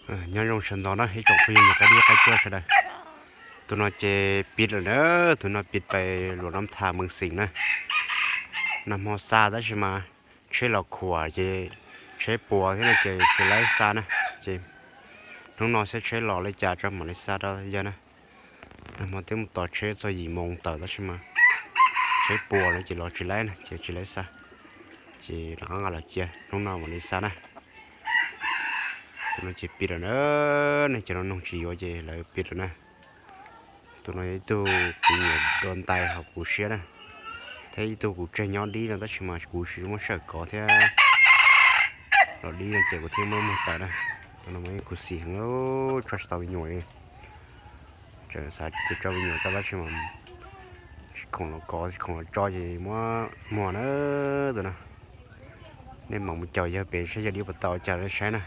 Nyob zoo sawv ntxov na ib tsoom phooj ywg nyuam qab dib qab cuab sawv daws. Tus no ces pib lawm na, tus no pib pais Luam Nab Thas Mees Xeem na. Nag hmo xa tab sis mas tsheb los khuam ces tsheb puas thiab no ces tsis laib xa na. Ces hnub no saib tsheb los li cas tso mam li xa rau yawg na. Nag hmo twb mus tos tsheb txog yim moos tawm tab sis mas tsheb puas lawm ces los tsis laib na ces tsis laib xa. Ces rov qab nqa los cia hnub no mam li xa na. Tus no ces pib lawm na, nej cov no noog tsis yuav ces lawv pib lawm na. Tus no yog ib tug kuv nyiam dua ntais hauv kuv siab na, thiab ib tug kuv tseg nyob dib no tab sis mas kuv tsis muaj sij hawm kov thiab. Los dib no ces kuv thiaj muab muag tawm na. Tus no mas khuv xim heev, tso tsis tau me nyuam li. Tseem xav tias tso me nyuam rau tab sis mas tsis khoom los kov tsis khoom los tso ces muab muag na. Tus no nej mam mus caum yawg pem saib yawg dib puas tau cas saib na.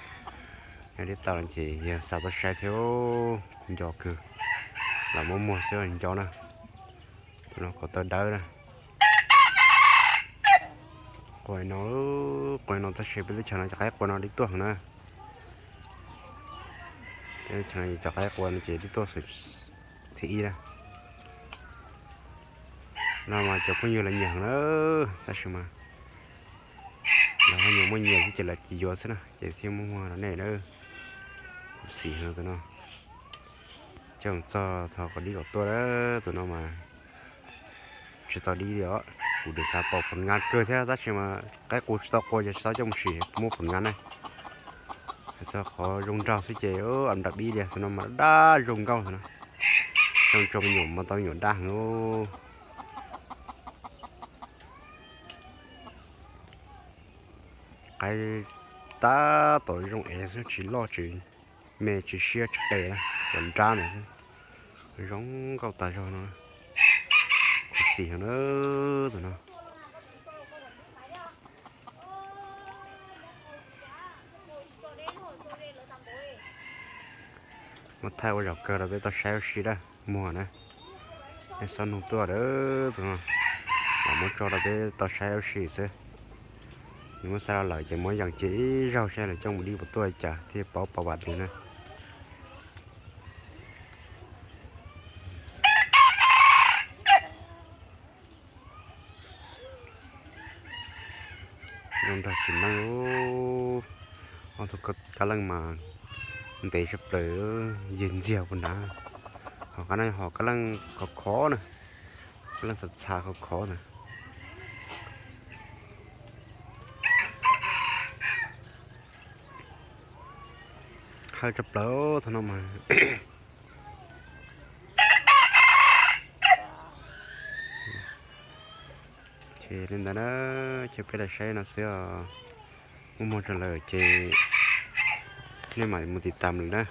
Yog dib tau no ces yawg xa tuaj saib thiab. Nco kawg, los muab muag xwb nco na. Tus no kom tawv dawb na. Qua no, qua no tab sis peb teb chaws no cov qaib qua no dib tuaj heev na. Peb teb chaws no cov qaib qua no ces dib tuaj xwm thib ib na. No mas cov phooj ywg lawv nyiam heev na, tab sis mas lawv ho nyiam muaj nyiam xwb ces lawv tsis yuav xwb na ces thiaj muab muag rau nej na. Khuv xim heev tus no. Coj txog thaum kom dib kom tuaj, tus no mas tsis tau dib li os. Kuv twb xav pom pom nqa kawg thiab tab sis mas qaib qus tsis tau qua ces tsis tau coj mus sim muab pom nqa na. Hais txog qhov zoo nraug xwb ces am nram bib li, tus no mas dab zoo nkauj tus no. Coj tso me nyuam mas tau me nyuam dab heev. Qaib tab tom zoo es xwb, tsis loj tsis me tsis siab tsis qes na, cov nrab ntawd xwb. Zoo nkauj tas zog no, khuv xim heev na tus no. Muab thaij ua zaum kawg rau peb tau saib ua si na, muag na. Nej xob nug tuaj, tus no los muab tso rau peb tau saib ua si xwb. Nws muab xa rau lawm ces muab yees cia ib zaug saib lawv coj mus dib puas tuaj li cas thiaj paub pom vam nws na. Zoo nraug tsis neej, ob tug kab leej mas ntev tshaj plaws, yig ntxiag puag nrad. Ho qab no ho kab leej khov khov na, kab leej txha txha khov khov na. Hawj tshaj plaws thaum no mas. Ces li ntawd na, ces peb los saib no xwb os. Muaj muag rau lawm ces nej mam mus tiv tam lawm na.